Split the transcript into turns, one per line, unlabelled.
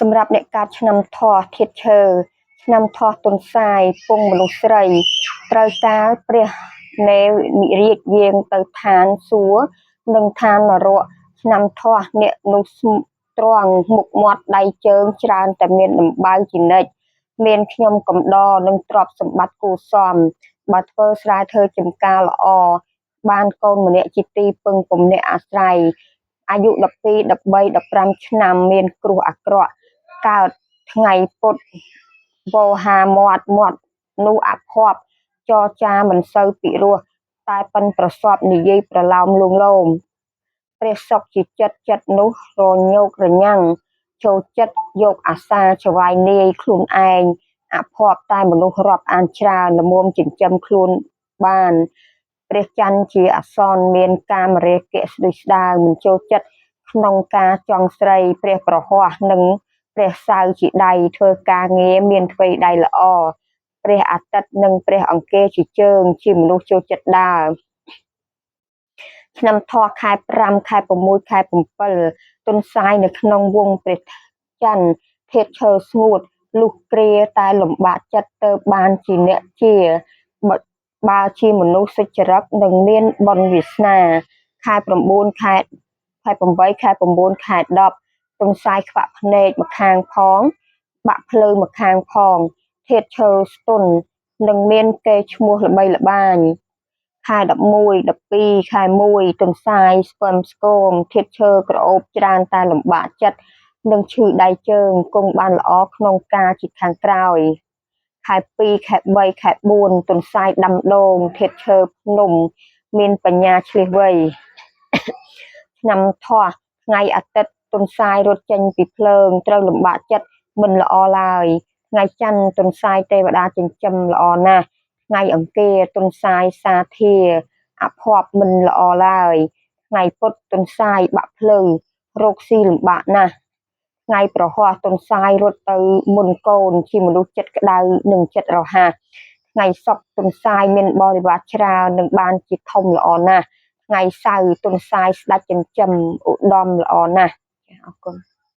សម្រាប់អ្នកកើតឆ្នាំថោះធាតុឈើឆ្នាំថោះទន្សាយពងមនុស្សស្រីត្រូវកាលព្រះនេមិរាជយាងទៅឋានសួគ៌និងឋាននរកឆ្នាំថោះអ្នកនោះត្រង់មុខមាត់ដៃជើងច្រើនតែមានដំបៅជានិច្ចមានខ្ញុំកំដរនិងទ្រព្យសម្បត្តិគួរសមបើធ្វើស្រែធ្វើចម្ការល្អបានកូនម្នាក់ជាទីពឹងពំនាក់អាស្រ័យអាយុ12 13 15ឆ្នាំមានគ្រោះអាក្រក់កើតថ្ងៃពុធវោហាមាត់មាត់នោះអភ័ព្វចរចាមិនសូវពិរោះតែប៉ិនប្រសពនិយាយប្រឡោមលួងលោមព្រះសុកជាចិត្តចិត្តនោះរញោគរញ៉ាំងចូលចិត្តយកអាសាចវាយនាយខ្លួនឯងអភ័ព្វតែមនុស្សរាប់អានច្រើនល្មមចិញ្ចឹមខ្លួនបានព្រះច័ន្ទជាអាសន្នមានកាមរាគៈស្ដួយស្ដើងមិនចូលចិត្តក្នុងការចង់ស្រីព្រះប្រហ័សនិងព្រះសៅរ៍ជាដៃធ្វើការងារមានថ្វីដៃល្អព្រះអាទិត្យនិងព្រះអង្គារជាជើងជាមនុស្សចូលចិត្តដើរឆ្នាំថោះខែ5ខែ6ខែ7ទន្សាយនៅក្នុងវងព្រះច័ន្ទធាតុឈើស្ងួតលុះគ្រាតែលំបាកចិត្តទៅបានជាអ្នកជាបើជាមនុស្សសុចរិតនឹងមានបុណ្យវាសនាខែ9ខែខែ8ខែ9ខែ10ទន្សាយខ្វាក់ភ្នែកម្ខាងផងបាក់ភ្លៅម្ខាងផងធាតុឈើស្ទន់នឹងមានគេឈ្មោះល្បីល្បាញខែ11 12ខែ1ទន្សាយស្ពឹមស្គមធាតុឈើក្រអូបច្រើនតែលំបាកចិត្តនិងឈឺដៃជើងគង់បានល្អក្នុងការជាខាងក្រោយខែ2ខែ3ខែ4ទន្សាយដាំដូងធាតុឈើភ្នំមានបញ្ញាឆ្លៀសវៃឆ្នាំថោះថ្ងៃអាទិត្យទន្សាយរត់ចេញពីភ្លើងត្រូវលំបាកចិត្តមិនល្អឡើយថ្ងៃច័ន្ទទន្សាយទេវតាចិញ្ចឹមល្អណាស់ថ្ងៃអង្គារទន្សាយសាធាអភ័ព្វមិនល្អឡើយថ្ងៃពុធទន្សាយបាក់ភ្លៅរកស៊ីលំបាកណាស់ថ្ងៃប្រហ័សទន្សាយរត់ទៅមុនកូនជាមនុស្សចិត្តក្តៅនិងចិត្តរហ័សថ្ងៃសុក្រទន្សាយមានបរិវារច្រើននិងបានជាធំល្អណាស់ថ្ងៃសៅរ៍ទន្សាយស្ដេចចិញ្ចឹមឧត្តមល្អណាស់អរគុណ។